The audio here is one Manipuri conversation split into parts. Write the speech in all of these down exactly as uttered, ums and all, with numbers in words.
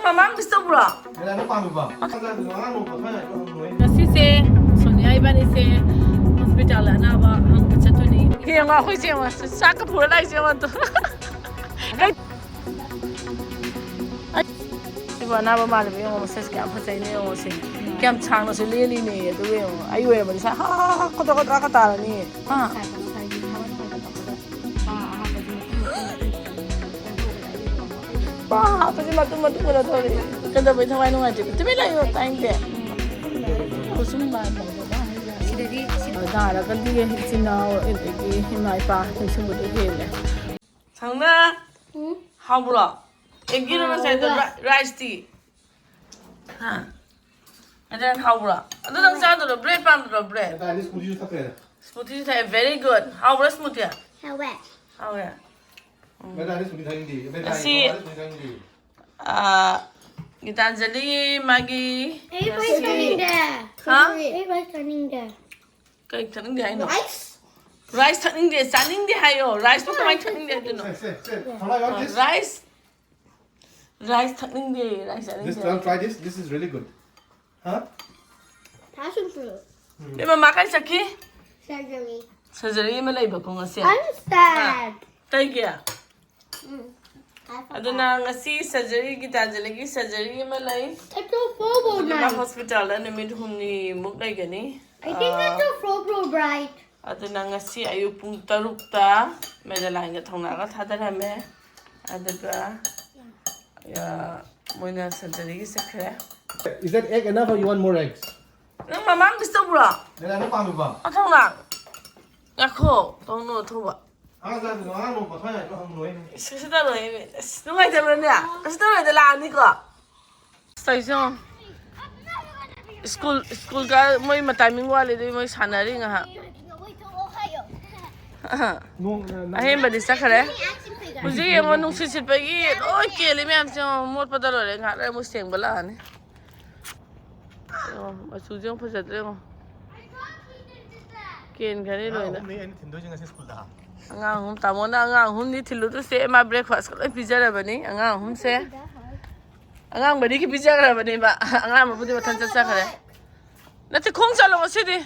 ꯃꯃꯥ ꯃꯤꯁ ꯇꯧꯕ꯭ꯔꯣ? ꯉꯁꯤꯁꯦ ꯁꯣꯅꯤꯌꯥ ꯏꯕꯥꯅꯤꯁꯦ ꯍꯣꯁꯄꯤꯇꯥꯜꯗ ꯑꯅꯥꯕ ꯍꯪꯕ ꯆꯠꯇꯣꯏꯅꯤ꯫ ꯌꯦꯡꯉꯣ, ꯑꯩꯈꯣꯏ ꯆꯦꯡꯉꯣ, ꯆꯥꯛꯀ ꯄꯨꯔ ꯂꯥꯛꯏꯁꯦ ꯌꯦꯡꯉꯣ ꯑꯗꯣ꯫ ꯁꯤꯕꯨ ꯑꯅꯥꯕ ꯃꯥꯜꯂꯦꯕ, ꯌꯦꯡꯉꯣ, ꯃꯁꯦꯁ ꯀꯌꯥꯝ ꯐꯖꯩꯅꯣ ꯌꯦꯡꯉꯣ ꯁꯦ꯫ ꯀꯌꯥꯝ ꯁꯥꯡꯅꯁꯨ ꯂꯦꯜꯂꯤꯅꯦ, ꯑꯗꯨꯒ ꯌꯦꯡꯉꯣ, ꯑꯩ ꯑꯣꯏꯔꯕꯗꯤ ꯁꯥ ꯍꯥ ꯍꯥ ꯍꯥ ꯈꯣꯠꯇꯣꯛ ꯈꯣꯠꯇꯣꯛ ꯈꯣꯠꯇꯣꯛ ꯇꯥꯔꯅꯤ꯫ ꯍꯥ? ꯄꯥ ꯍꯥꯞꯄꯁꯦ ꯃꯇꯨꯝ ꯃꯇꯨꯝ ꯀꯩꯅꯣ ꯇꯧꯔꯦ꯫ ꯀꯩꯗꯧꯕꯩ ꯊꯋꯥꯏ ꯅꯨꯡꯉꯥꯏꯇ꯭ꯔꯤꯕ? ꯇꯨꯃꯤꯟ ꯂꯩꯌꯨ, ꯇꯥꯏꯅꯤꯡꯗꯦ꯫ ꯈꯨꯁꯨꯝ ꯃꯥꯟꯕꯅꯦ꯫ ꯁꯤꯗꯗꯤ, ꯁꯤꯗ ꯅꯥꯔꯒꯗꯤ ꯏꯆꯤꯟ ꯏꯅꯥꯎ ꯑꯗꯒꯤ ꯏꯃꯥ ꯏꯄꯥ ꯅꯤꯡꯁꯤꯡꯕꯗꯣ ꯍꯦꯜꯂꯦ꯫ ꯁꯪꯅ? ꯎꯝ? ꯍꯥꯎꯕ꯭ꯔꯣ? ꯑꯦꯒꯤꯔꯣ ꯉꯁꯥꯏꯗꯣ? ꯍꯥꯎꯕ꯭ꯔꯥ? ꯔꯥ-, ꯔꯥꯏꯁꯇꯤ? ꯍꯥ? ꯑꯗꯨꯅ ꯍꯥꯎꯕ꯭ꯔꯣ? ꯑꯗꯨ ꯅꯪ ꯍꯥꯎꯋꯦ꯫ ꯆꯥꯗꯣꯏꯔꯣ? ꯕ꯭ꯔꯦꯗ ꯄꯥꯝꯗ꯭ꯔꯣ? ꯕ꯭ꯔꯦꯗ? ꯉꯁꯥꯏꯗꯤ ꯁ꯭ꯃꯨꯗꯤꯁꯨ ꯊꯛꯈ꯭ꯔꯦꯗ꯫ ꯁ꯭ꯃꯨꯗꯤꯁꯨ ꯊꯛꯑꯦ꯫ Very good. ꯍꯥꯎꯕ꯭ꯔꯥ ꯁ꯭ꯃꯨꯗꯤ? ꯍꯥꯎꯋꯦ꯫ ꯍꯥꯎꯋꯦ? ꯎꯝ꯫ ꯕ꯭ꯔꯦꯗ ꯍꯥꯏꯗꯤ ꯁ꯭ꯃꯨꯗꯤ ꯊꯛꯅꯤꯡꯗꯦ꯫ ꯕ꯭ꯔꯦꯗ ꯍꯥꯏꯗꯤ ꯑꯁꯤ, ꯀꯃꯥꯏꯅ ꯁ꯭ꯃꯨꯗꯤ ꯊꯛꯅꯤꯡꯗꯦ? ꯑꯥ, ꯒꯤꯇꯥꯟꯖꯂꯤ ꯃꯥꯒꯤ ꯑꯩ ꯉꯁꯤ ꯄꯩꯁꯥ ꯊꯛꯅꯤꯡꯗꯦ꯫ ꯍꯥ? ꯑꯩ ꯄꯩꯁꯥ ꯊꯛꯅꯤꯡꯗꯦ꯫ ꯀꯩ ꯊꯛꯅꯤꯡꯗꯦ ꯍꯥꯏꯅꯣ? ꯔꯥꯏꯁ꯫ ꯔꯥꯏꯁ ꯊꯛꯅꯤꯡꯗꯦ, ꯆꯥꯅꯤꯡꯗꯦ ꯍꯥꯏꯌꯣ꯫ ꯔꯥꯏꯁꯄꯨ ꯀꯃꯥꯏꯅ ꯊꯛꯅꯤꯡꯗꯦ ꯍꯥꯏꯗꯣꯏꯅꯣ? Say, say, say. ꯐꯂꯥꯏ, what is? ꯔꯥꯏꯁ, ꯔꯥꯏꯁ ꯊꯛꯅꯤꯡꯗꯦ, ꯔꯥꯏꯁ This, ꯆꯥꯅꯤꯡꯗꯦ꯫ I'll try this. This is really good. Huh? Passion fruit. ꯎꯝ꯫ ꯏꯃꯥ, ꯃꯥ ꯀꯥꯏ ꯆꯠꯈꯤ? Surgery. ꯁꯔꯖꯔꯤ ꯑꯃ ꯂꯩꯕꯀꯣ ꯉꯁꯤ꯫ I'm sad. ꯍꯥ? ꯀꯩꯒꯤ? ꯎꯝ꯫ ꯑꯗꯨꯅ ꯉꯁꯤ ꯁꯔꯖꯔꯤ, ꯒꯤꯇꯥꯟꯖꯂꯤꯒꯤ ꯁꯔꯖꯔꯤ ꯑꯃ ꯂꯩ꯫ It's a full ꯑꯗꯨꯅ night. ꯍꯣꯁꯄꯤꯇꯥꯜꯗ ꯅꯨꯃꯤꯠ ꯍꯨꯝꯅꯤꯃꯨꯛ ꯂꯩꯒꯅꯤ꯫ I think ah, it's a full bright. ꯑꯗꯨꯅ ꯉꯁꯤ ꯑꯌꯨꯛ ꯄꯨꯡ ꯇꯔꯨꯛꯇ ꯃꯦꯗꯥꯂꯥꯏꯟꯒ ꯊꯧꯅꯥꯒ ꯊꯥꯗꯔꯝꯃꯦ꯫ ꯑꯗꯨꯒ, ꯑ, ꯃꯣꯏꯅ ꯁꯔꯖꯔꯤꯒꯤ ꯆꯠꯈ꯭ꯔꯦ꯫ Is that egg enough or you want more eggs? ꯅꯪ ꯃꯃꯥ ꯃꯤꯁ ꯇꯧꯕ꯭ꯔꯣ? ꯃꯦꯗꯥ, ꯅꯪ ꯄꯥꯝꯃꯤꯕꯣ? ꯑ, ꯊꯧꯅꯥ꯫ ꯉꯥꯏꯈꯣ, ꯇꯧꯅꯨ, ꯊꯧꯕ꯫ ꯑꯉꯥꯡ ꯆꯥꯗꯣꯏꯅꯣ? ꯑꯉꯥꯡ ꯅꯣꯡ ꯄꯊꯥ ꯌꯥꯏꯗꯣ ꯍꯪꯉꯨꯔꯣꯏꯅꯦ꯫ ꯏꯁ, ꯀꯩꯁꯨ ꯇꯧꯔꯣꯏ, ꯏꯕꯦꯝ꯫ ꯑꯁ, ꯅꯨꯡꯉꯥꯏꯇꯕ꯭ꯔꯅꯦ? ꯀꯩꯁꯨ ꯇꯧꯔꯣꯏꯗ, ꯂꯥꯛꯑꯅꯤꯀꯣ꯫ ꯑꯁ, ꯇꯧꯏꯁꯦ ꯌꯦꯡꯉꯣ꯫ ꯁ꯭ꯀꯨꯜ, ꯁ꯭ꯀꯨꯜ ꯀꯥ-, ꯃꯣꯏ ꯃꯇꯥꯏꯃꯤꯡ ꯋꯥꯠꯂꯤ, ꯑꯗꯨꯏ ꯃꯣꯏ ꯁꯥꯟꯅꯔꯤ ꯉꯥꯏꯍꯥꯛ꯫ ꯅꯣꯡ, ꯑꯍꯦꯟꯕꯗꯤ ꯆꯠꯈ꯭ꯔꯦ꯫ ꯍꯧꯖꯤꯛ ꯌꯦꯡꯉꯣ, ꯅꯨꯡꯁꯤꯠ ꯁꯤꯠꯄꯒꯤ ꯂꯣꯏ ꯀꯦꯜꯂꯤ ꯃꯌꯥꯝꯁꯦ ꯌꯦꯡꯉꯣ, ꯃꯣꯠꯄꯗ ꯂꯣꯏꯔꯦ꯫ ꯉꯥꯏꯍꯥꯛ ꯂꯩꯔ ꯑꯃꯨꯛ ꯁꯦꯡꯕ ꯂꯥꯛꯑꯅꯤ꯫ ꯌꯦꯡꯉꯣ, ꯃꯆꯨꯁꯦ ꯌꯦꯡꯉꯣ, ꯐꯖꯗ꯭ꯔꯥ ꯌꯦꯡꯉꯣ꯫ ꯀꯦꯟꯈ꯭ꯔꯅꯤ ꯑꯉꯥꯡ ꯂꯣꯏꯅ꯫ ꯑꯍꯨꯝꯅꯤ ꯑꯩꯅ ꯊꯤꯟꯗꯣꯏꯁꯦ ꯉꯁꯤ ꯁ꯭ꯀꯨꯜꯗ꯫ ꯑꯉꯥꯡ ꯑꯍꯨꯝ, ꯇꯥꯃꯣꯅ ꯑꯉꯥꯡ ꯑꯍꯨꯝꯗꯤ ꯊꯤꯜꯂꯨꯗ꯭ꯔꯁꯦ, ꯃꯥ breakfast ꯂꯣꯏ ꯄꯤꯖꯔꯕꯅꯤ ꯑꯉꯥꯡ ꯑꯍꯨꯝꯁꯦ꯫ ꯑꯉꯥꯡ ꯃꯔꯤꯒꯤ ꯄꯤꯖꯈ꯭ꯔꯕꯅꯦꯕ꯫ ꯑꯉꯥꯡ ꯑꯃꯕꯨꯗꯤ ꯃꯊꯟ ꯆꯠꯆꯈ꯭ꯔꯦ꯫ ꯅꯠꯇꯦ, ꯈꯣꯡ ꯆꯠꯂꯣ ꯉꯁꯤꯗꯤ꯫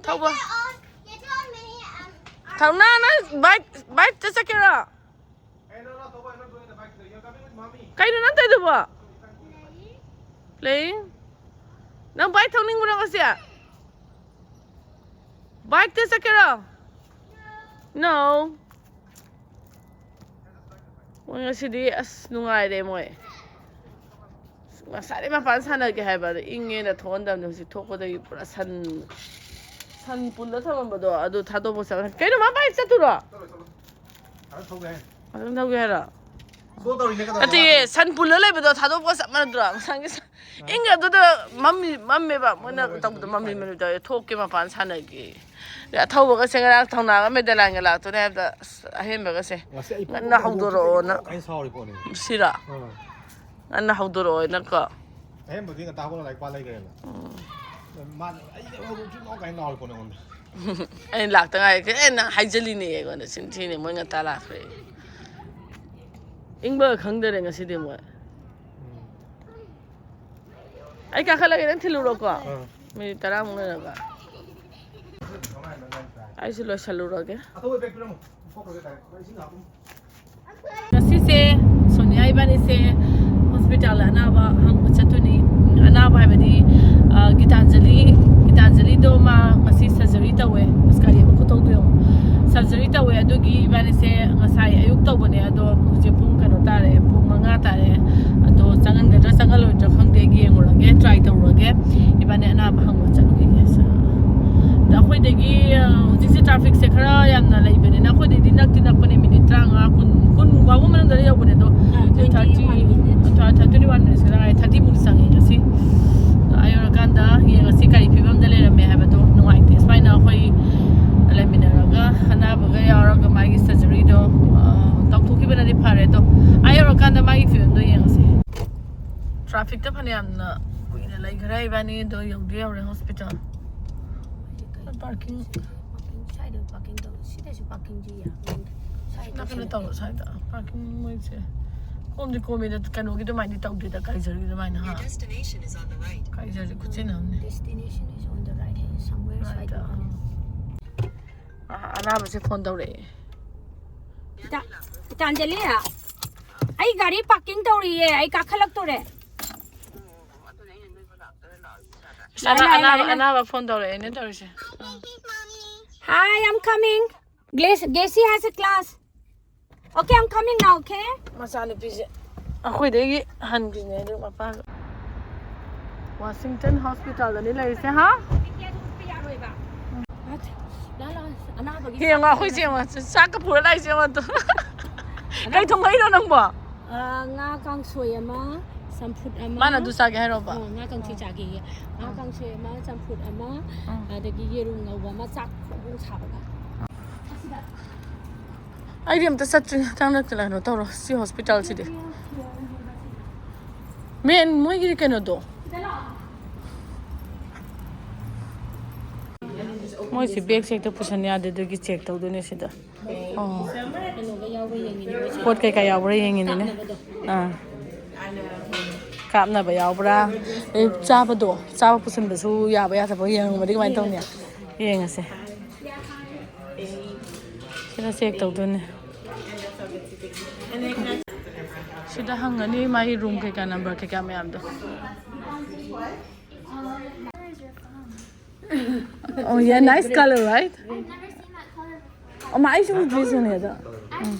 ꯊꯧꯕ꯫ ꯊꯧꯅꯥ, ꯅꯪ ꯕꯥꯏꯛ, ꯕꯥꯏꯛꯇ ꯆꯠꯀꯦꯔꯣ? Hey, no, no, Toba, I'm not going in the bike today. You're coming with mommy. ꯀꯩꯅꯣ ꯅꯪ ꯇꯧꯔꯤꯗꯨꯕꯣ? Playing? ꯅꯪ ꯕꯥꯏꯛ ꯊꯧꯅꯤꯡꯕ꯭ꯔꯣ ꯉꯁꯤ? ꯕꯥꯏꯛꯇ ꯆꯠꯀꯦꯔꯣ? No. ꯃꯣꯏ ꯉꯁꯤꯗꯤ ꯑꯁ ꯅꯨꯡꯉꯥꯏꯔꯦ ꯃꯣꯏ꯫ ꯉꯁꯥꯏꯗꯩ ꯃꯄꯥꯟ ꯁꯥꯟꯅꯒꯦ ꯍꯥꯏꯕ ꯑꯗꯣ ꯏꯪꯉꯦꯅ ꯊꯣꯛꯍꯟꯗꯕꯅꯦ꯫ ꯍꯧꯖꯤꯛ ꯊꯣꯛꯄꯗꯒꯤ ꯄꯨꯔꯥ ꯁꯟ, ꯁꯟ ꯄꯨꯜꯂ ꯊꯝꯃꯝꯕꯗꯣ ꯑꯗꯨ ꯊꯥꯗꯣꯛꯄ ꯆꯠꯈ꯭ꯔꯦ꯫ ꯀꯩꯅꯣ, ꯃꯥ ꯕꯥꯏꯛ ꯆꯠꯇꯨꯔꯣ? ꯑꯗꯨꯝ ꯊꯧꯒꯦ ꯍꯥꯏꯔꯣ? ꯅꯠꯇꯦꯌꯦ, ꯁꯟ ꯄꯨꯜꯂ ꯂꯩꯕꯗꯣ ꯊꯥꯗꯣꯛꯄꯒ ꯆꯞ ꯃꯥꯟꯅꯗ꯭ꯔꯣ? ꯉꯁꯥꯏꯒꯤ ꯁꯟ, ꯏꯪꯒ ꯑꯗꯨꯗ ꯃꯝꯃꯤ, ꯃꯝꯃꯦꯕ ꯃꯣꯏꯅ ꯇꯧꯕꯗꯣ, ꯃꯝꯂꯤ ꯃꯝꯂꯤ ꯇꯧꯋꯦ꯫ ꯊꯣꯛꯀꯦ ꯃꯄꯥꯟ ꯁꯥꯟꯅꯒꯦ꯫ ꯑꯗꯩ ꯑꯊꯧꯕꯒꯁꯦ ꯉꯔꯥꯡ ꯊꯧꯅꯥꯒ ꯃꯦꯗꯂꯥꯏꯟꯒ ꯂꯥꯛꯇꯣꯏꯅꯦ ꯍꯥꯏꯕꯗ, ꯑꯁ, ꯑꯍꯦꯟꯕꯒꯁꯦ ꯉꯁꯤ ꯑꯩ ꯉꯟꯅ ꯄꯨꯡ ꯍꯧꯗꯣꯔꯛꯑꯣꯅ꯫ ꯑꯩ ꯁꯥꯎꯔꯤ ꯄꯣꯠꯅꯤ꯫ ꯁꯤꯔꯣ? ꯑꯥ꯫ ꯉꯟꯅ ꯍꯧꯗꯣꯔꯛꯑꯣꯅꯀꯣ꯫ ꯑꯍꯦꯟꯕꯗꯤ ꯉꯟꯇꯥ ꯍꯧꯒꯠꯂ ꯂꯥꯏꯔꯤꯛ ꯄꯥ ꯂꯩꯈ꯭ꯔꯦꯕ꯫ ꯎꯝ꯫ ꯃꯥꯅ "ꯑꯩ ꯍꯧꯗꯣꯛꯇ꯭ꯔꯤ ꯂꯥꯎ" ꯀꯥꯏꯅ ꯂꯥꯎꯔꯤ ꯄꯣꯠꯅꯤ ꯑꯩꯉꯣꯟꯗ꯫ ꯑꯩꯅ ꯂꯥꯛꯇ ꯉꯥꯏꯔꯤ꯫ ꯑꯦ, ꯅꯪ ꯍꯥꯏꯖꯜꯂꯤꯅꯦ ꯑꯩꯉꯣꯟꯗ꯫ ꯆꯤꯟ ꯊꯤꯅꯦ, ꯃꯣꯏ ꯉꯟꯇꯥ ꯂꯥꯛꯈ꯭ꯔꯦ꯫ ꯏꯪꯕꯒ ꯈꯪꯗꯔꯦ ꯉꯁꯤꯗꯤ ꯃꯣꯏ꯫ ꯎꯝ꯫ ꯑꯩ ꯀꯥꯈꯠꯂꯒꯦ, ꯅꯪ ꯊꯤꯜꯂꯨꯔꯣꯀꯣ꯫ ꯑꯥ꯫ ꯃꯤꯅꯤꯠ ꯇꯔꯥꯃꯨꯛ ꯂꯩꯔꯒ꯫ ꯑꯩꯁꯨ ꯂꯣꯏꯁꯜꯂꯨꯔꯒꯦ꯫ ꯉꯁꯤꯁꯦ ꯁꯣꯅꯤꯌꯥ ꯏꯕꯥꯅꯤꯁꯦ ꯍꯣꯁꯄꯤꯇꯥꯜꯗ ꯑꯅꯥꯕ ꯍꯪꯕ ꯆꯠꯇꯣꯏꯅꯤ꯫ ꯑꯅꯥꯕ ꯍꯥꯏꯕꯗꯤ, ꯑ, ꯒꯤꯇꯥꯟꯖꯂꯤ, ꯒꯤꯇꯥꯟꯖꯂꯤꯗꯣ ꯃꯥ ꯉꯁꯤ ꯁꯔꯖꯔꯤ ꯇꯧꯋꯦ꯫ ꯑꯁ, ꯀꯔꯤ ꯑꯃ ꯈꯨꯇꯧꯗꯣ ꯌꯦꯡꯉꯣ꯫ ꯁꯔꯖꯔꯤ ꯇꯧꯋꯦ, ꯑꯗꯨꯒꯤ ꯏꯕꯥꯅꯤꯁꯦ ꯉꯁꯥꯏ ꯑꯌꯨꯛ ꯇꯧꯕꯅꯦ, ꯑꯗꯣ ꯍꯧꯖꯤꯛ ꯄꯨꯡ ꯀꯩꯅꯣ ꯇꯥꯔꯦ, ꯄꯨꯡ ꯃꯉꯥ ꯇꯥꯔꯦ꯫ ꯑꯗꯣ ꯆꯪꯍꯟꯒꯗ꯭ꯔꯥ ꯆꯪꯍꯜꯂꯣꯏꯗ꯭ꯔꯥ ꯈꯪꯗꯦ, ꯌꯦꯡꯉꯨꯔꯒꯦ, ꯇ꯭ꯔꯥꯏ ꯇꯧꯔꯨꯔꯒꯦ꯫ ꯏꯕꯥꯅꯤ ꯑꯅꯥꯕ ꯍꯪꯕ ꯆꯠꯂꯨꯈꯤꯒꯦ꯫ ꯑꯗ ꯑꯩꯈꯣꯏꯗꯒꯤ, ꯑ, ꯍꯧꯖꯤꯛꯁꯦ ꯇ꯭ꯔꯥꯐꯤꯛꯁꯦ ꯈꯔ ꯌꯥꯝꯅ ꯂꯩꯕꯅꯤꯅ ꯑꯩꯈꯣꯏꯗꯩꯗꯤ ꯅꯛꯇꯤ ꯅꯛꯄꯅꯦ, ꯃꯤꯅꯤꯠ ꯇꯔꯥꯃꯉꯥ, ꯀꯨꯟ, ꯀꯨꯟ ꯐꯥꯎꯕ ꯃꯅꯨꯡꯗ ꯌꯧꯕꯅꯦ꯫ ꯑꯗꯣ ꯑꯥ, thirty, twenty-one minutes. Twenty one minutes ꯈꯛꯇ ꯉꯥꯏꯔꯦ, ꯊꯥꯔꯇꯤ ꯃꯨꯛꯇꯤ ꯆꯪꯉꯦ ꯉꯁꯤ꯫ ꯑꯗꯣ ꯑꯥ ꯌꯧꯔꯀꯥꯟꯗ ꯌꯦꯡꯉꯁꯤ ꯀꯔꯤ ꯐꯤꯕꯝꯗ ꯂꯩꯔꯝꯃꯦ ꯍꯥꯏꯕꯗꯣ꯫ ꯅꯨꯡꯉꯥꯏꯇꯦ ꯁꯨꯃꯥꯏꯅ ꯑꯩꯈꯣꯏ ꯂꯩꯃꯤꯟꯅꯔꯒ ꯑꯅꯥꯕꯒ ꯌꯥꯎꯔꯒ ꯃꯥꯒꯤ ꯁꯔꯖꯔꯤꯗꯣ, ꯑ, ꯇꯧꯊꯣꯛꯈꯤꯕꯅꯗꯤ ꯐꯔꯦ꯫ ꯑꯗꯣ ꯑꯥ ꯌꯧꯔꯀꯥꯟꯗ ꯃꯥꯒꯤ ꯐꯤꯕꯝꯗꯣ ꯌꯦꯡꯉꯁꯤ꯫ ꯇ꯭ꯔꯥꯐꯤꯛꯇ ꯐꯅꯌꯥꯝꯅ ꯀꯨꯏꯅ ꯂꯩꯈ꯭ꯔꯦ ꯏꯕꯥꯅꯤ, ꯑꯗꯣ ꯌꯧꯗꯤ ꯌꯧꯔꯦ ꯍꯣꯁꯄꯤꯇꯥꯜ꯫ ꯄꯥꯔꯀꯤꯡ꯫ ꯄꯥꯔꯀꯤꯡ ꯁ꯭ꯋꯥꯏꯗ ꯄꯥꯔꯀꯤꯡ ꯇꯧ-, ꯁꯤꯗꯁꯨ ꯄꯥꯔꯀꯤꯡꯁꯤ ꯌꯥꯝ ꯁ꯭ꯋꯥꯏꯗ ꯅꯥꯀꯟꯗ ꯇꯧꯁꯤꯜꯂꯛꯑꯦ꯫ ꯇꯧꯔꯣ, ꯁ꯭ꯋꯥꯏꯗ ꯄꯥꯔꯀꯤꯡ ꯃꯣꯏꯁꯦ꯫ ꯀꯣꯝꯗꯤ ꯀꯣꯝꯃꯤꯗ, ꯀꯩꯅꯣꯒꯤ ꯑꯗꯨꯃꯥꯏꯅ ꯇꯧꯗꯦꯗ, ꯀꯥꯏꯖꯔꯒꯤ ꯑꯗꯨꯃꯥꯏꯅ, ꯍꯥ? ꯀꯥꯏꯖꯔꯁꯦ ꯈꯨꯠꯁꯤꯟꯅꯕꯅꯦ꯫ Destination is on the right hand somewhere. Right, side. ꯑ, ꯑꯅꯥꯕꯁꯦ ꯐꯣꯟ ꯇꯧꯔꯛꯑꯦ꯫ ꯒꯤꯇꯥ-, ꯒꯤꯇꯥꯟꯖꯂꯤ, ꯑꯩ ꯒꯥꯔꯤ ꯄꯥꯔꯀꯤꯡ ꯇꯧꯔꯤꯌꯦ, ꯑꯩ ꯀꯥꯈꯠꯂꯛꯇꯣꯔꯦ꯫ ꯑꯁ, ꯂꯥꯛꯑꯦ, ꯑꯅꯥ-, ꯂꯥꯛꯑꯦ, ꯑꯅꯥꯕ, ꯂꯥꯛꯑꯦ, ꯂꯥꯛꯑꯦ꯫ ꯑꯅꯥꯕ ꯐꯣꯟ ꯇꯧꯔꯛꯑꯦꯅꯦ ꯇꯧꯔꯤꯁꯦ꯫ Hi, I'm coming. Grace, Gracie has a class. Okay, I'm coming now, okay? ꯃꯆꯥꯅꯨꯄꯤꯁꯦ ꯑꯩꯈꯣꯏꯗꯒꯤ ꯍꯟꯈꯤꯅꯦ ꯑꯗꯨ ꯃꯄꯥꯒ꯫ ꯋꯥꯁꯤꯡꯇꯟ ꯍꯣꯁꯄꯤꯇꯥꯜꯗꯅꯤ ꯂꯩꯔꯤꯁꯦ, ꯍꯥ? ꯌꯦꯡꯉꯣ, ꯑꯩꯈꯣꯏ ꯌꯦꯡꯉꯣ, ꯆꯥꯛꯀ ꯄꯨꯔ ꯂꯥꯛꯏꯁꯦ ꯌꯦꯡꯉꯣ ꯑꯗꯨ꯫ ꯀꯩ ꯊꯣꯡꯉꯛꯏꯅꯣ ꯅꯪꯕꯣ? ꯑ, ꯉꯥ ꯀꯥꯡꯁꯣꯏ ꯑꯃ, ꯆꯝꯐꯨꯠ ꯑꯃ꯫ ꯃꯥꯅ ꯑꯗꯨ ꯆꯥꯒꯦ ꯍꯥꯏꯔꯣꯕ? ꯑ, ꯉꯥ ꯀꯥꯡꯁꯣꯏ ꯆꯥꯒꯦꯌꯦ꯫ ꯉꯥ ꯀꯥꯡꯁꯣꯏ ꯑꯃ, ꯆꯝꯐꯨꯠ ꯑꯃ, ꯎꯝ꯫ ꯑꯗꯒꯤ ꯌꯦꯔꯨꯝ ꯉꯧꯕ ꯑꯃ, ꯆꯥꯛ ꯐꯣꯡ ꯐꯣꯡ ꯁꯥꯕꯒ꯫ ꯑꯩꯗꯤ ꯑꯝꯇ ꯆꯠꯇ꯭ꯔꯤ ꯍꯟꯗꯛꯇ, ꯀꯩꯅꯣ ꯇꯧꯔꯣ ꯁꯤ ꯍꯣꯁꯄꯤꯇꯥꯜꯁꯤꯗꯤ꯫ ꯃꯦꯟ ꯃꯣꯏꯒꯤ ꯀꯩꯅꯣꯗꯣ꯫ ꯃꯣꯏꯁꯤ ꯕꯦꯒꯁꯦ ꯍꯦꯛꯇ ꯄꯨꯁꯟ ꯌꯥꯗꯦ, ꯑꯗꯨꯒꯤ ꯆꯦꯛ ꯇꯧꯗꯣꯏꯅꯦ ꯁꯤꯗ꯫ ꯑꯣ꯫ ꯀꯩꯅꯣꯒ ꯌꯥꯎꯕ꯭ꯔꯥ ꯌꯦꯡꯉꯤꯅꯦ ꯃꯣꯏꯁꯦ꯫ ꯄꯣꯠ ꯀꯩꯀꯥ ꯌꯥꯎꯕ꯭ꯔꯥ ꯌꯦꯡꯉꯤꯅꯤꯅꯦ꯫ ꯀꯥꯞꯅꯕꯗꯣ꯫ ꯑꯥ꯫ ꯀꯥꯞꯅꯕ ꯌꯥꯎꯕ꯭ꯔꯥ? ꯑꯗꯩ ꯆꯥꯕꯗꯣ, ꯆꯥꯕ ꯄꯨꯁꯟꯕꯁꯨ ꯌꯥꯕ ꯌꯥꯗꯕ ꯌꯦꯡꯉꯝꯃꯗꯤ ꯀꯃꯥꯏꯅ ꯇꯧꯅꯤ? ꯌꯦꯡꯉꯁꯦ꯫ ꯁꯤꯗ ꯆꯦꯛ ꯇꯧꯗꯣꯏꯅꯦ꯫ ꯁꯤꯗ ꯍꯪꯉꯅꯤ ꯃꯥꯒꯤ ꯔꯨꯝ ꯀꯩꯀꯥ, ꯅꯝꯕꯔ ꯀꯩꯀꯥ ꯃꯌꯥꯝꯗꯣ꯫ Oh yeah, nice color, right? ꯑꯃ ꯑꯩꯁꯨ ꯎꯗ꯭ꯔꯤ ꯁꯣꯅꯤꯌꯥꯗ꯫ ꯎꯝ꯫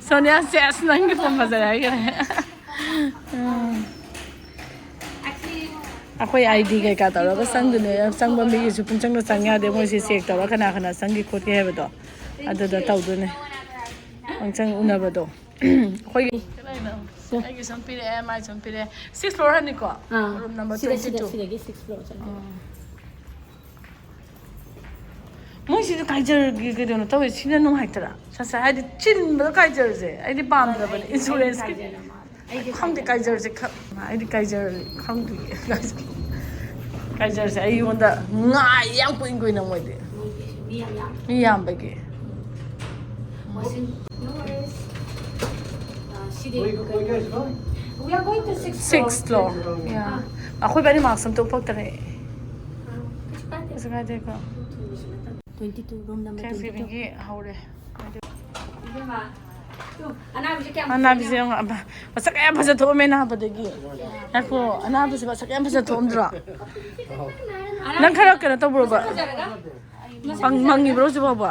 ꯁꯣꯅꯤꯌꯥ, ꯁꯦꯁ, ꯅꯪꯒꯤ ꯐꯣꯟ ꯐꯖꯔꯦ ꯍꯥꯏꯈꯔꯦ꯫ ꯎꯝ꯫ ꯑꯩꯈꯣꯏ ꯑꯥꯏ ꯗꯤ ꯀꯩꯀꯥ ꯇꯧꯔꯒ ꯆꯪꯗꯣꯏꯅꯦ꯫ ꯆꯪꯕ ꯃꯤꯒꯤꯁꯨ ꯄꯨꯡꯆꯪꯗ ꯆꯪ ꯌꯥꯗꯦ꯫ ꯃꯣꯏꯁꯦ ꯆꯦꯛ ꯇꯧꯔ ꯀꯅꯥ ꯀꯅꯥ ꯆꯪꯈꯤ ꯈꯣꯠꯈꯤ ꯍꯥꯏꯕꯗꯣ ꯑꯗꯨꯗ ꯇꯧꯗꯣꯏꯅꯦ꯫ ꯄꯨꯡꯆꯪ ꯎꯅꯕꯗꯣ꯫ ꯑꯩꯈꯣꯏꯒꯤ ꯑꯩꯒꯤ ꯁꯨꯝ ꯄꯤꯔꯛꯑꯦ, ꯃꯥꯏ ꯁꯨꯝ ꯄꯤꯔꯛꯑꯦ꯫ Sixth floor ꯍꯥꯏꯅꯤꯀꯣ? ꯑꯥ, room number sixth floor ꯆꯠꯂꯦ꯫ ꯎꯝ꯫ ꯃꯣꯏꯁꯤꯗꯤ ꯀꯥꯏꯖꯔꯒꯤ ꯀꯩꯅꯣ ꯇꯧꯋꯦ, ꯁꯤꯅ ꯅꯨꯡꯉꯥꯏꯇ꯭ꯔꯥ? ꯁꯠ ꯁꯠ ꯍꯥꯏꯗꯤ ꯆꯤꯟꯕꯗ ꯀꯥꯏꯖꯔꯁꯦ ꯑꯩꯗꯤ ꯄꯥꯝꯗꯕꯅꯦ꯫ Insurance ꯀꯤ ꯀꯥꯏꯖꯔ ꯃꯥꯜꯂꯦ꯫ ꯑꯩꯗꯤ ꯈꯪꯗꯦ, ꯈꯪꯗꯦ꯫ ꯀꯥꯏꯖꯔꯁꯦ ꯈ-, ꯑꯩꯗꯤ ꯀꯥꯏꯖꯔ ꯈꯪꯗꯦ꯫ ꯀꯥꯏꯖꯔꯁꯦ ꯑꯩꯉꯣꯟꯗ ꯉꯥꯏ ꯌꯥꯝ ꯀꯨꯏꯅ ꯀꯨꯏꯅ ꯃꯣꯏꯗꯤ꯫ ꯃꯣꯏꯗꯤ ꯃꯤ ꯌꯥꯝ ꯌꯥꯝꯃꯦ꯫ ꯃꯤ ꯌꯥꯝꯕꯒꯤ꯫ Washing, no worries. ꯑ, We, we guys going? We are going to sixth floor. Sixth floor. Yeah. ꯑꯩꯈꯣꯏ ꯕꯥꯅꯤ mask ꯑꯝꯇ ꯎꯞꯄꯛꯇꯔꯦ꯫ ꯀꯩꯁꯨ ꯀꯥꯏꯗꯦ꯫ ꯀꯩꯁꯨ ꯀꯥꯏꯗꯦꯀꯣ꯫ Twenty two, room number twenty two. Thanksgivingꯒꯤ ꯍꯧꯔꯦ꯫ ꯏꯕꯦꯝꯃ, ꯇꯨ, ꯑꯅꯥꯕꯤꯁꯦ ꯀꯌꯥꯝ ꯑꯅꯥꯕꯤꯁꯦ ꯐꯖꯩꯅꯣ? ꯌꯦꯡꯉꯣ, ꯑꯕ-, ꯃꯁꯛ ꯌꯥꯝ ꯐꯖ ꯊꯣꯛꯑꯝꯃꯦ ꯑꯅꯥꯕꯗꯒꯤ꯫ ꯉꯥꯏꯈꯣ, ꯑꯅꯥꯕꯁꯦ ꯃꯁꯛ ꯌꯥꯝ ꯐꯖ ꯊꯣꯛꯑꯝꯗ꯭ꯔꯣ? ꯑꯅꯥꯕꯤ ꯅꯪ ꯈꯔ ꯀꯩꯅꯣ ꯇꯧꯕ꯭ꯔꯣꯕ? ꯃꯁꯛ ꯐꯖꯔꯒ? ꯃꯪ-, ꯃꯪꯉꯤꯕ꯭ꯔꯣ ꯍꯧꯖꯤꯛ ꯐꯥꯎꯕ?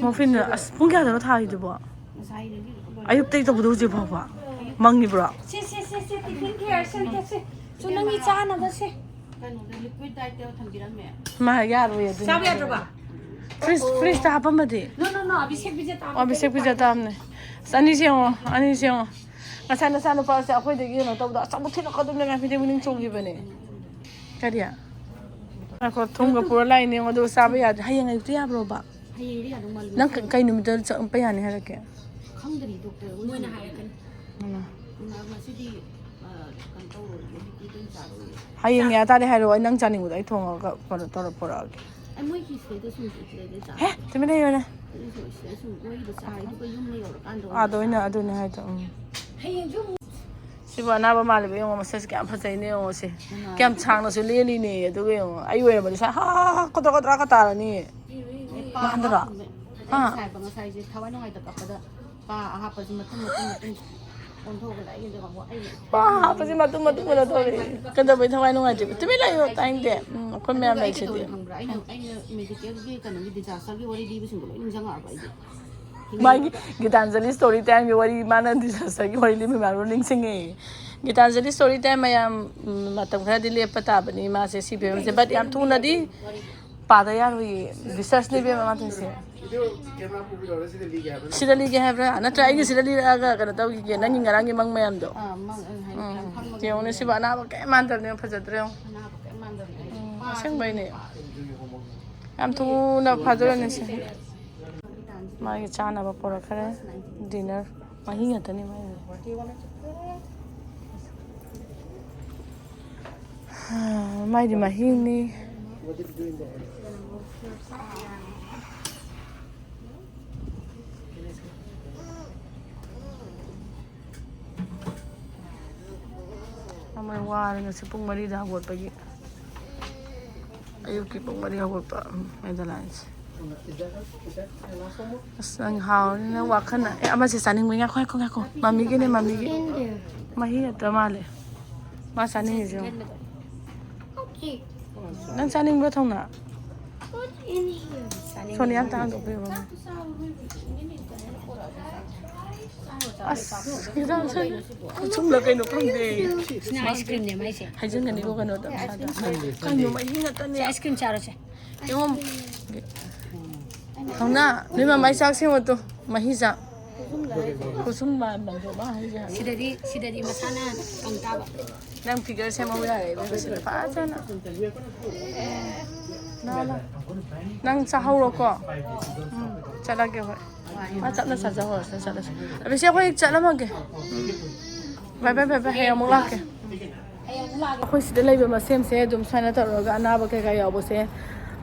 Morphinꯅꯦ꯫ ꯑꯁ, ꯄꯨꯡ ꯀꯌꯥꯗꯅꯣ ꯊꯥꯔꯤꯗꯨꯕꯣ? ꯉꯁꯥꯏꯗꯒꯤ ꯑꯌꯨꯛꯇꯒꯤ ꯇꯧꯕꯗꯣ ꯍꯧꯖꯤꯛ ꯐꯥꯎꯕ? ꯃꯪꯉꯤꯕ꯭ꯔꯣ? ꯁꯦ, ꯁꯦ, ꯁꯦ, ꯁꯦ, tiffin ꯈꯔ ꯁꯦꯝꯒꯠꯁꯦ꯫ ꯁꯨ, ꯅꯪꯒꯤ ꯆꯥꯅꯕꯁꯦ꯫ ꯀꯩꯅꯣꯗ liquid dietꯇ ꯊꯝꯕꯤꯔꯝꯃꯦ꯫ ꯃꯥ ꯌꯥꯔꯣꯏ ꯑꯗꯨꯅ꯫ ꯆꯥꯕ ꯌꯥꯗ꯭ꯔꯕ? Fridge, fridgeꯇ ꯍꯥꯞꯄꯝꯃꯗꯤ? No, no, no, Abhishek ꯄꯤꯖ ꯇꯥꯕꯅꯦ꯫ ꯑꯣ, ꯑꯕꯤꯁꯦꯛ ꯄꯤꯖ ꯇꯥꯕꯅꯦ꯫ ꯑꯁ, ꯑꯅꯤꯁꯦ ꯌꯦꯡꯉꯣ, ꯑꯅꯤꯁꯦ ꯌꯦꯡꯉꯣ꯫ ꯉꯁꯥꯏ ꯅꯆꯥꯅꯨꯄꯥꯁꯦ ꯑꯩꯈꯣꯏꯗꯒꯤ ꯀꯩꯅꯣ ꯇꯧꯕꯗ ꯑꯆꯥꯄꯣꯠ ꯊꯤꯜꯂꯛꯀꯗꯕꯅꯦ ꯉꯥꯏ ꯐꯤꯗꯤꯡ ꯐꯤꯗꯤꯡ ꯆꯣꯡꯈꯤꯕꯅꯦ꯫ ꯀꯔꯤ? ꯉꯥꯏꯈꯣ, ꯊꯨꯝꯒ ꯄꯨꯔ ꯂꯥꯛꯏꯅꯦ ꯌꯦꯡꯉꯣ, ꯑꯗꯨꯒ ꯆꯥꯕ ꯌꯥꯗ꯭ꯔꯦ꯫ ꯍꯌꯦꯡ ꯑꯌꯨꯛꯇ ꯌꯥꯕ꯭ꯔꯣꯕ? ꯍꯌꯦꯡꯗꯤ ꯌꯥꯗꯧ ꯃꯥꯜꯂꯦ꯫ ꯅꯪ ꯀ-, ꯀꯩ ꯅꯨꯃꯤꯠꯇ ꯆꯠꯄ ꯌꯥꯅꯤ ꯍꯥꯏꯔꯛꯀꯦ? ꯈꯪꯗ꯭ꯔꯤ, doctor ꯃꯣꯏꯅ ꯍꯥꯏꯔꯛꯀꯅꯤ꯫ ꯎꯝ꯫ ꯉ-, ꯉꯁꯤꯗꯤ, ꯑ, ꯀꯩꯅꯣ ꯇꯧꯔꯣꯏꯒꯦ, ꯍꯧꯖꯤꯛꯇꯤ ꯀꯩꯝ ꯆꯥꯔꯣꯏꯒꯦ꯫ ꯍꯌꯦꯡ ꯌꯥ ꯇꯥꯔꯗꯤ ꯍꯥꯏꯔꯛꯑꯣ, ꯑꯩ ꯅꯪ ꯆꯥꯅꯤꯡꯕꯗꯣ ꯑꯩ ꯊꯣꯡꯉꯒ ꯀꯩꯅꯣ ꯇꯧꯔ ꯄꯨꯔꯛꯑꯒꯦ꯫ ꯑꯩ ꯃꯣꯏꯒꯤ ꯁꯤꯗꯩꯗ ꯁꯨꯝ ꯁꯤꯗꯩꯗ ꯆꯥ-, ꯍꯦ, ꯇꯨꯃꯤꯟ ꯂꯩꯌꯨꯅꯦ꯫ ꯑꯩ ꯁꯤꯗꯩꯗ ꯁꯨꯝ ꯃꯣꯏꯒꯤꯗ ꯆꯥꯔꯦ, ꯑꯗꯨꯒ ꯌꯨꯝ ꯌꯧꯔꯀꯥꯟꯗ ꯑꯣꯏꯅ ꯑꯥꯗ ꯑꯣꯏꯅ ꯆꯥꯔꯦ꯫ ꯑꯗꯨꯅꯦ ꯍꯥꯏꯗꯣ, ꯎꯝ꯫ ꯍꯌꯦꯡꯁꯨ ꯑꯃꯨꯛ ꯁꯤꯕꯨ ꯑꯅꯥꯕ ꯃꯥꯜꯂꯤꯕ ꯌꯦꯡꯉꯣ, ꯃꯁꯛꯁꯦ ꯀꯌꯥꯝ ꯐꯖꯩꯅꯦ ꯌꯦꯡꯉꯣ ꯁꯦ꯫ ꯀꯅꯥ? ꯀꯌꯥꯝ ꯁꯥꯡꯅꯁꯨ ꯂꯦꯜꯂꯤꯅꯦ꯫ ꯑꯗꯨꯒ ꯌꯦꯡꯉꯣ, ꯑꯩ ꯑꯣꯏꯔꯝꯃꯗꯤ ꯁ꯭ꯋꯥꯏ ꯍꯥ, ꯍꯥ, ꯍꯥ, ꯀꯣꯗ꯭ꯔꯥ ꯀꯣꯗ꯭ꯔꯥꯒ ꯇꯥꯔꯅꯤ꯫ ꯃꯥꯟꯗ꯭ꯔꯣ? ꯍꯥ? ꯉꯁꯥꯏ ꯍꯥꯏꯕ, ꯉꯁꯥꯏꯁꯦ ꯊꯋꯥꯏ ꯅꯨꯡꯉꯥꯏꯇ ꯀꯞꯄꯗ ꯄꯥ ꯑꯍꯥꯞꯄꯁꯦ ꯃꯇꯨꯝ, ꯃꯇꯨꯝ, ꯃꯇꯨꯝ ꯑꯣꯟꯊꯣꯛꯑꯒ ꯂꯥꯛꯏꯅꯦ꯫ ꯑꯗꯨꯒ ꯑꯃꯨꯛ ꯑꯩꯅ ꯄꯥ ꯑꯍꯥꯞꯄꯁꯦ ꯃꯇꯨꯝ, ꯃꯇꯨꯝ, ꯀꯩꯅꯣ ꯇꯧꯔꯦ꯫ ꯀꯩꯗꯧꯕꯩ ꯊꯋꯥꯏ ꯅꯨꯡꯉꯥꯏꯇ꯭ꯔꯤꯕ? ꯇꯨꯃꯤꯟ ꯂꯩꯌꯨ, ꯇꯥꯅꯤꯡꯗꯦ꯫ ꯎꯝ, ꯑꯩꯈꯣꯏ ꯑꯗꯨꯒ ꯃꯌꯥꯝ ꯑꯩ ꯂꯩꯁꯤꯗꯤ꯫ ꯀꯩꯗꯧꯔꯦ ꯈꯪꯕ꯭ꯔꯥ? ꯑꯩꯅ, ꯎꯝ꯫ ꯑꯩꯅ medicalꯒꯤ ꯀꯩꯅꯣꯒꯤ disasterꯒꯤ ꯋꯥꯔꯤ ꯂꯤꯕꯁꯤꯡꯗꯣ ꯂꯣꯏ ꯅꯤꯡꯁꯤꯡꯉꯛꯑꯕ ꯑꯩꯗꯤ꯫ ꯃꯥꯒꯤ ꯒꯤꯇꯥꯟꯖꯂꯤ story timeꯒꯤ ꯋꯥꯔꯤ, ꯃꯥꯅ disasterꯒꯤ ꯋꯥꯔꯤ ꯂꯤꯕ ꯃꯌꯥꯝꯗꯣ ꯅꯤꯡꯁꯤꯡꯉꯦ꯫ ꯒꯤꯇꯥꯟꯖꯂꯤ story time ꯃꯌꯥꯝ, ꯎꯝ, ꯃꯇꯝ ꯈꯔꯗꯤ ꯂꯦꯞꯄ ꯇꯥꯕꯅꯤ ꯃꯥꯁꯦ ꯁꯤ ꯐꯤꯕꯝꯁꯦ, but ꯌꯥꯝ ꯊꯨꯅꯗꯤ ꯄꯥꯗ ꯌꯥꯔꯣꯏꯌꯦ꯫ Researchꯅꯦ ꯏꯕꯦꯝꯃ ꯃꯥ ꯇꯧꯔꯤꯁꯦ꯫ ꯁꯤꯗ ꯂꯤꯒꯦ ꯍꯥꯏꯕ꯭ꯔꯥ? ꯅꯠꯇ꯭ꯔ ꯑꯩꯒꯤ ꯁꯤꯗ ꯂꯤꯔꯛꯑꯒ ꯀꯩꯅꯣ ꯇꯧꯈꯤꯒꯦ, ꯅꯪꯒꯤ ꯉꯔꯥꯡꯒꯤ ꯃꯪ ꯃꯌꯥꯝꯗꯣ꯫ ꯑꯥ, ꯃꯪ, ꯑꯩ ꯍꯥꯏ-, ꯎꯝ꯫ ꯌꯥꯝ ꯈꯪꯕꯅꯦ꯫ ꯌꯦꯡꯉꯨꯅꯦ, ꯁꯤꯕꯨ ꯑꯅꯥꯕ ꯀꯩꯝ ꯃꯥꯟꯗꯕꯅꯦ, ꯐꯖꯗ꯭ꯔꯦ ꯌꯦꯡꯉꯣ꯫ ꯑꯅꯥꯕ ꯀꯩꯝ ꯃꯥꯟꯗꯕꯅꯦ꯫ ꯎꯝ, ꯑꯁꯦꯡꯕꯩꯅꯦ꯫ ꯌꯥꯝ ꯊꯨꯅ ꯐꯥꯗꯣꯔꯅꯤ ꯁꯤ꯫ ꯃꯥꯒꯤ ꯆꯥꯅꯕ ꯄꯣꯔꯛꯈ꯭ꯔꯦ꯫ Dinner꯫ ꯃꯍꯤ ꯉꯥꯛꯇꯅꯤ ꯃꯥꯒꯤ꯫ ꯃꯥꯏꯗꯤ ꯃꯍꯤꯅꯤ꯫ What did you do in there? Can I see? ꯃꯣꯏ ꯋꯥꯔꯦ ꯉꯁꯤ ꯄꯨꯡ ꯃꯔꯤꯗ ꯍꯧꯒꯠꯄꯒꯤ꯫ ꯑꯌꯨꯛꯀꯤ ꯄꯨꯡ ꯃꯔꯤ ꯍꯧꯒꯠꯄ꯫ ꯎꯝ, ꯃꯦꯗꯂꯥꯏꯟꯁꯦ꯫ ꯑꯁ, ꯅꯪ ꯍꯥꯎꯔꯅꯤ, ꯅꯪ ꯋꯥꯈꯜꯅ꯫ ꯑꯦ, ꯑꯃꯁꯦ ꯆꯥꯅꯤꯡꯕꯩ꯫ ꯉꯥꯏꯈꯣ, ꯉꯥꯏꯈꯣ, ꯉꯥꯏꯈꯣ꯫ ꯃꯃꯤꯒꯤꯅꯦ, ꯃꯃꯤꯒꯤ꯫ ꯃꯍꯤ ꯅꯠꯇ꯭ꯔ ꯃꯥꯜꯂꯦ꯫ ꯃꯥ ꯆꯥꯅꯤꯡꯉꯤꯁꯦ ꯌꯦꯡꯉꯣ꯫ ꯅꯪ ꯆꯥꯅꯤꯡꯕ꯭ꯔꯣ, ꯊꯧꯅꯥ? ꯁꯣꯅꯤꯌꯥ ꯑꯝꯇ ꯍꯥꯡꯗꯣꯛꯄꯤꯌꯣ, ꯃꯃꯥ꯫ ꯑꯁ, ꯈꯨꯆꯨꯝꯂ ꯀꯩꯅꯣ ꯈꯪꯗꯦ꯫ ꯁꯤꯅ ꯑꯥꯏꯁ ꯀ꯭ꯔꯤꯝꯅꯦ ꯃꯥꯏꯁꯦ꯫ ꯍꯥꯏꯖꯤꯟꯒꯅꯤꯀꯣ ꯀꯩꯅꯣꯗ, ꯃꯁꯥꯗ꯫ ꯀꯩꯅꯣ ꯃꯍꯤ ꯉꯥꯛꯇꯅꯦ꯫ ꯁꯤ ꯑꯥꯏꯁ ꯀ꯭ꯔꯤꯝ ꯆꯥꯔꯣꯁꯦ꯫ ꯌꯦꯡꯉꯣ꯫ ꯊꯧꯅꯥ, ꯅꯣꯏ ꯃꯃꯥꯏ ꯆꯥꯛ ꯁꯦꯝꯃꯣ ꯇꯨ꯫ ꯃꯍꯤ ꯆꯥꯛ꯫ ꯈꯨꯁꯨꯝ ꯃꯥꯟꯕꯗꯣ ꯃꯥ ꯍꯥꯏꯁꯦ꯫ ꯁꯤꯗꯗꯤ, ꯁꯤꯗꯗꯤ ꯃꯁꯥꯅ ꯀꯪ ꯇꯥꯕ꯫ ꯅꯪ ꯐꯤꯒꯔ ꯁꯦꯝꯍꯧ ꯌꯥꯔꯦ, ꯏꯕꯦꯝꯃ, ꯁꯤꯗ ꯐꯖꯅ꯫ ꯂꯥꯛꯑꯣ, ꯂꯥꯛꯑꯣ꯫ ꯅꯪ ꯆꯥꯍꯧꯔꯣꯀꯣ꯫ ꯎꯝ, ꯆꯠꯂꯒꯦ ꯍꯣꯏ꯫ ꯃꯥ ꯇꯞꯅ ꯆꯥꯖꯍꯧꯔꯁꯅꯨ, ꯆꯠꯂꯁꯤ꯫ ꯑꯕꯤꯁꯤ, ꯑꯩꯈꯣꯏ ꯆꯠꯂꯝꯃꯒꯦ꯫ ꯎꯝ꯫ ꯕꯥꯏ, ꯕꯥꯏ, ꯕꯥꯏ, ꯕꯥꯏ꯫ ꯍꯌꯦꯡ ꯑꯃꯨꯛ ꯂꯥꯛꯀꯦ꯫ ꯑꯩꯈꯣꯏ ꯁꯤꯗ ꯂꯩꯕ ꯃꯁꯦꯝꯁꯦ ꯑꯗꯨꯝ ꯁꯨꯃꯥꯏꯅ ꯇꯧꯔꯒ ꯑꯅꯥꯕ ꯀꯩꯀꯥ ꯌꯥꯎꯕꯁꯦ,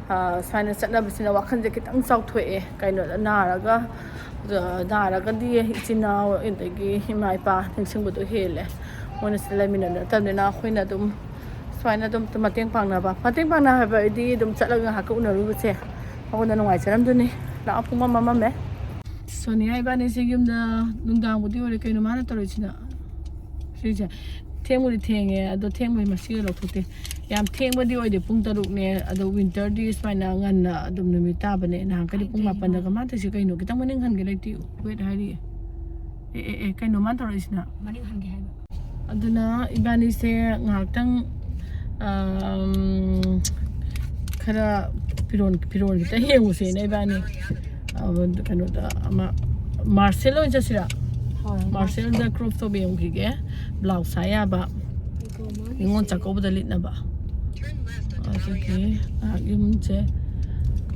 ꯑ, ꯁꯨꯃꯥꯏꯅ ꯆꯠꯅꯕꯁꯤꯅ ꯋꯥꯈꯜꯁꯦ ꯈꯤꯇꯪ ꯆꯥꯎꯊꯣꯛꯑꯦ꯫ ꯀꯩꯅꯣꯗ ꯅꯥꯔꯒ, ꯑ, ꯅꯥꯔꯒꯗꯤ ꯏꯆꯤꯟ ꯏꯅꯥꯎ ꯑꯗꯒꯤ ꯏꯃꯥ ꯏꯄꯥ ꯅꯤꯡꯁꯤꯡꯕꯗꯣ ꯍꯦꯜꯂꯦ꯫ ꯃꯣꯏꯅ ꯁꯤꯗ ꯂꯩꯃꯤꯟꯅꯕ ꯅꯠꯇꯕꯅꯤꯅ ꯑꯩꯈꯣꯏꯅ ꯑꯗꯨꯝ ꯁꯨꯃꯥꯏꯅ ꯑꯗꯨꯝ ꯃꯇꯦꯡ ꯄꯥꯡꯅꯕ꯫ ꯃꯇꯦꯡ ꯄꯥꯡꯅꯕ ꯍꯥꯏꯕꯗꯤ ꯑꯗꯨꯝ ꯆꯠꯂꯒ ꯉꯥꯏꯍꯥꯛꯀ ꯎꯅꯔꯨꯕꯁꯦ ꯃꯉꯣꯟꯗ ꯅꯨꯡꯉꯥꯏꯖꯔꯝꯗꯣꯏꯅꯤ꯫ ꯂꯥꯛꯑꯣ, ꯄꯨꯡ ꯑꯃ ꯃꯝꯃꯝꯃꯦ꯫ ꯁꯣꯅꯤꯌꯥ ꯏꯕꯥꯅꯤꯁꯦ ꯌꯨꯝꯗ ꯅꯨꯡꯗꯥꯡꯕꯨꯗꯤ ꯑꯣꯏꯔꯦ꯫ ꯀꯩꯅꯣ ꯃꯥꯅ ꯇꯧꯔꯤꯁꯤꯅ? ꯁꯤꯁꯦ ꯊꯦꯡꯕꯨꯗꯤ ꯊꯦꯡꯉꯦ, ꯑꯗꯣ ꯊꯦꯡꯕꯩ ꯃꯁꯤꯡꯒ ꯂꯧꯊꯣꯛꯇꯦ꯫ ꯌꯥꯝ ꯊꯦꯡꯕꯗꯤ ꯑꯣꯏꯗꯦ, ꯄꯨꯡ ꯇꯔꯨꯛꯅꯦ꯫ ꯑꯗꯣ ꯋꯤꯟꯇꯔꯗꯤ ꯁꯨꯃꯥꯏꯅ ꯉꯟꯅ ꯑꯗꯨꯝ ꯅꯨꯃꯤꯠ ꯇꯥꯕꯅꯦ꯫ ꯅꯍꯥꯟꯈꯩꯗꯤ ꯄꯨꯡ ꯃꯥꯄꯟꯗꯒ꯫ ꯃꯥ ꯇꯧꯏꯁꯦ ꯀꯩꯅꯣ? ꯈꯤꯇꯪ ꯃꯅꯤꯡ ꯍꯟꯒꯦ ꯂꯩꯇꯦ, ꯋꯦꯠ ꯍꯥꯏꯔꯤꯌꯦ꯫ ꯑꯦ, ꯑꯦ, ꯑꯦ, ꯀꯩꯅꯣ ꯃꯥꯅ ꯇꯧꯔꯛꯏꯁꯤꯅ? ꯃꯅꯤꯡ ꯍꯟꯒꯦ ꯍꯥꯏꯕ꯫ ꯑꯗꯨꯅ ꯏꯕꯥꯅꯤꯁꯦ ꯉꯥꯏꯍꯥꯛꯇꯪ, ꯑꯝ, ꯈꯔ ꯐꯤꯔꯣꯟ, ꯐꯤꯔꯣꯟ ꯈꯤꯇꯪ ꯌꯦꯡꯉꯨꯁꯦꯅ ꯏꯕꯥꯅꯤ, ꯑ, ꯀꯩꯅꯣꯗ ꯑꯃ ꯃꯥꯔꯁꯦꯜ ꯑꯣꯏꯅ ꯆꯠꯁꯤꯔꯥ? ꯍꯣꯏ꯫ ꯃꯥꯔꯁꯦꯜꯗ ꯀ꯭ꯔꯣꯞ ꯇꯣꯞ ꯌꯦꯡꯈꯤꯒꯦ, ꯕ꯭ꯂꯥꯎꯁ ꯁꯥ ꯌꯥꯕ꯫ ꯅꯤꯉꯣꯜ ꯆꯥꯛꯀꯧꯕꯗ ꯂꯤꯠꯅꯕ꯫ ꯑꯗꯨꯒꯤ ꯉꯥꯏꯍꯥꯛ ꯌꯨꯝꯁꯦ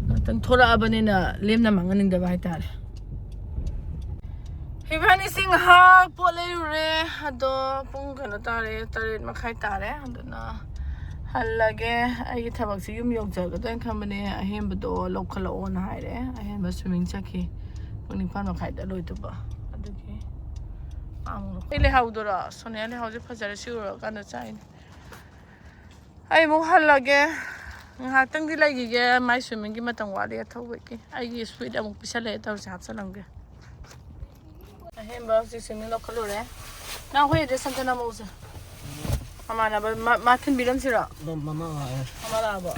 ꯉꯥꯛꯇꯪ ꯊꯣꯔꯛꯑꯕꯅꯤꯅ ꯂꯦꯝꯅ ꯃꯥꯡꯍꯟꯅꯤꯡꯗꯕ ꯍꯥꯏꯇꯥꯔꯦ꯫ ꯏꯕꯥꯅꯤꯁꯤ ꯉꯥꯏꯍꯥꯛ ꯄꯣꯠ ꯂꯩꯔꯨꯔꯦ꯫ ꯑꯗꯣ ꯄꯨꯡ ꯀꯩꯅꯣ ꯇꯥꯔꯦ, ꯇꯔꯦꯠ ꯃꯈꯥꯏ ꯇꯥꯔꯦ꯫ ꯑꯗꯨꯅ ꯍꯜꯂꯒꯦ꯫ ꯑꯩꯒꯤ ꯊꯕꯛꯁꯤ ꯌꯨꯝ ꯌꯧꯖꯒꯗ꯭ꯔꯅ ꯈꯟꯕꯅꯦ꯫ ꯑꯍꯦꯟꯕꯗꯣ ꯂꯧꯈꯠꯂꯛꯑꯣꯅ ꯍꯥꯏꯔꯦ꯫ ꯑꯍꯦꯟꯕ swimming ꯆꯠꯈꯤ꯫ ꯄꯨꯡ ꯅꯤꯄꯥꯟ ꯃꯈꯥꯏꯗ ꯂꯣꯏꯗꯧꯕ꯫ ꯑꯗꯨꯒꯤ ꯃꯥ ꯑꯩ ꯂꯩꯍꯧꯗꯨꯔꯣ? ꯁꯣꯅꯤꯌꯥ ꯂꯩꯍꯧꯁꯦ ꯐꯖꯔꯦ, ꯁꯤ ꯎꯔꯀꯥꯟꯗ ꯆꯥꯏꯅꯦ꯫ ꯑꯩ ꯑꯃꯨꯛ ꯍꯜꯂꯒꯦ꯫ ꯉꯥꯏꯍꯥꯛꯇꯪꯗꯤ ꯂꯩꯈꯤꯒꯦ꯫ ꯃꯥꯏ swimmingꯒꯤ ꯃꯇꯝ ꯋꯥꯠꯂꯤ ꯑꯊꯧꯕꯒꯤ꯫ ꯑꯩꯒꯤ sweet ꯑꯃꯨꯛ ꯄꯤꯁꯜꯂꯛꯑꯦ ꯇꯧꯔꯤꯁꯦ, ꯍꯥꯞꯆꯜꯂꯝꯒꯦ꯫ ꯑꯍꯦꯟꯕ ꯍꯧꯖꯤꯛ swimming ꯂꯧꯈꯠꯂꯨꯔꯦ꯫ ꯅꯪ ꯑꯩꯈꯣꯏ ꯑꯦꯗ꯭ꯔꯦꯁ ꯑꯝꯇ ꯅꯝꯃꯛꯎꯁꯦ꯫ ꯃꯃꯥꯟꯅꯕ ꯃꯥ, ꯃꯥ ꯊꯤꯟꯕꯤꯔꯝꯁꯤꯔꯣ? ꯃꯃꯥ ꯂꯥꯛꯑꯕꯣ?